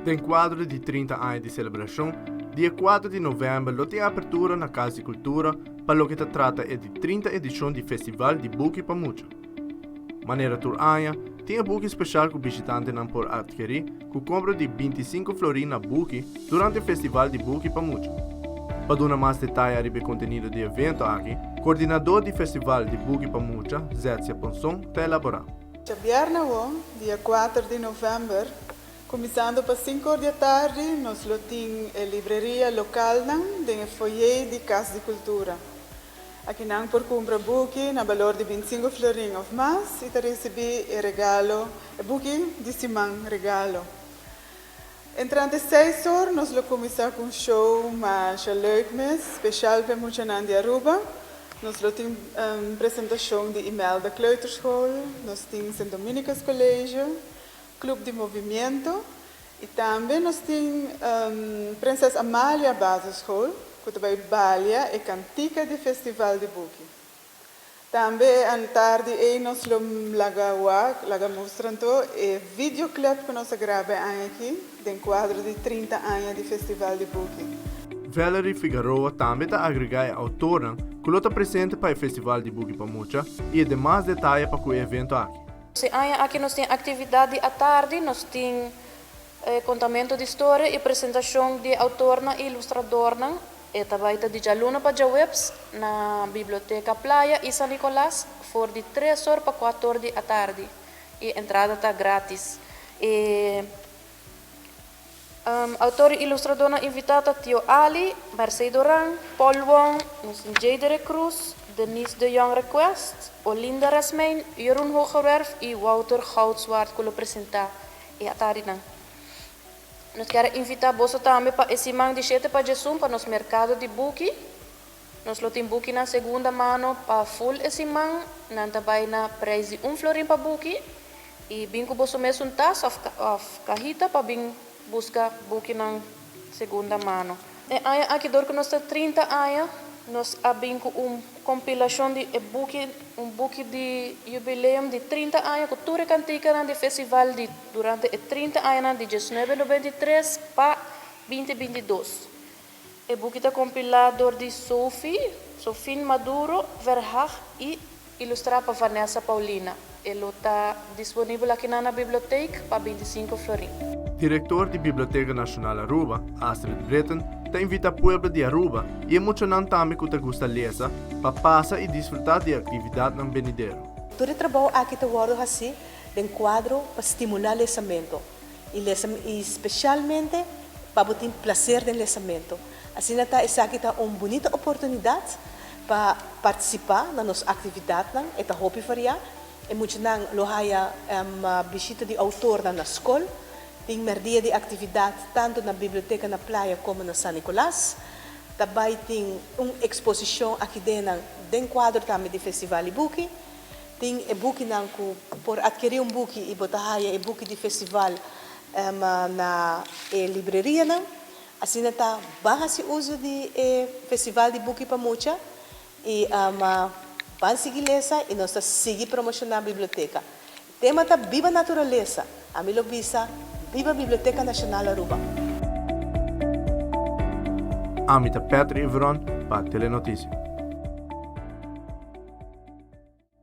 Den kuadro di 30 aña di selebrashon, dia 4 di novèmber lo tin apertura na Kas di Kultura pa loke ta trata e di 30 edishon di Festival di Buki pa Mucha. Manera tur aña, tin e buki speshal ku bishitantenan por atkerí ku kompra di 25 florin na buki durante Festival di Buki pa Mucha. Pa duna mas detaye ariba e kontenido di e evento aki, kordinadó di Festival di Buki pa Mucha, Zetsia Ponson, ta elaborá. Djabièrnè awor, dia kuater di novèmber, kuminsando pa sinku or di atardi, nos lo tin e libreria lokalnan den e foyer di Kas di Kultura. Akinan por kumpra buki na balor di bintsinku florin òf mas i ta risibí e regalo, e buki di siman regalo. Entrante seis or nos lo kuminsá ku un show masha leuk mes, speshal pa e muchanan di Aruba. Nos lo tin presentashon di Imelda Kleuterschool, nos tin Sint Dominicus College, Club di Movimiento i tambe nos tin Prinses Amalia Basisschool ku ta bai balia e kantika di Festival di Buki. Tambe e antardi ei nos lo laga wak, laga mustra anto e videoclip ku nos a graba e aña aki den kuadro di 30 aña di Festival di Buki. Valerie Figaroa tambe ta agregá e outornan ku lo ta presente pa e Festival di Buki pa Mucha i e demas detaye pa ku e evento aki. E aña aki nos tin aktividat di atardi, nos tin kontamento di storia i presentashon di outornan i ilustradornan. E ta bai ta di djaluna pa djaweps na Biblioteka Playa i San Nicolas for di tres or pa kuator di atardi i entrada ta gratis. E outor i ilustradornan invitá ta Tio Ali, Mercey Doran, Paul Wong, nos tin Jadere Cruz, Denise de Jong Request, Olinda Rasmijn, Jeroen Hoogerwerf i Wouter Goudzwaard ku lo presentá e atardinan. Nos kier a invitá boso tambe pa e siman di shete pa djesun pa nos merkado di buki. Nos lo tin bukinan segunda mano pa ful e siman. Nan ta bai na preis di un florin pa buki. I bin ku boso mesun tas òf òf kahita pa bin buska bukinan segunda mano. E aña aki dor ku nos ta 30 aña nos a bin ku un kompilashon di e buki, un buki di yubileum di 30 aña ku tur e kantikanan di festival di durante e 30 añanan di 1993 pa 2022. E buki ta kompilá dor di Sophie, Sofien Maduro Verhaag i ilustrá pa Vanessa Paulina. E lo ta disponibel akinan na biblioteek pa 25 florin. Direktor di Biblioteka Nashonal Aruba, Astrid Britten, ta invitá pueblo di Aruba i e muchanan tambe ku ta gusta lesa pa pasa i disfrutá di e aktividatnan benidero. Tur e trabou aki ta wòrdu hasí den kuadro pa stimulá lesamentu i lesa i spesialmente pa bo tin plaser den lesamentu. Asina ta esaki ta un bunita oportunidat pa partisipá na nos aktividatnan, e ta hopi variá. E muchanan lo haya bishita di outornan na skol, tin mèrdia di aktividat tantu na biblioteka na Playa komo na San Nicolas. Ta bai tin un eksposishon aki dennan den kuadro tambe di Festival di Buki. Tin e bukinan ku por atkerí un buki i bo ta haya e buki di festival na e librerianan. Asina ta ban hasi uso di e festival di buki pa mucha i ban sigui lesa i nos ta sigui promoshoná biblioteka. Tema ta Biba Naturalesa! Ami lo bisa Biba Biblioteca Nacional Aruba! Ami ta Patrick Evron pa Telenoticia.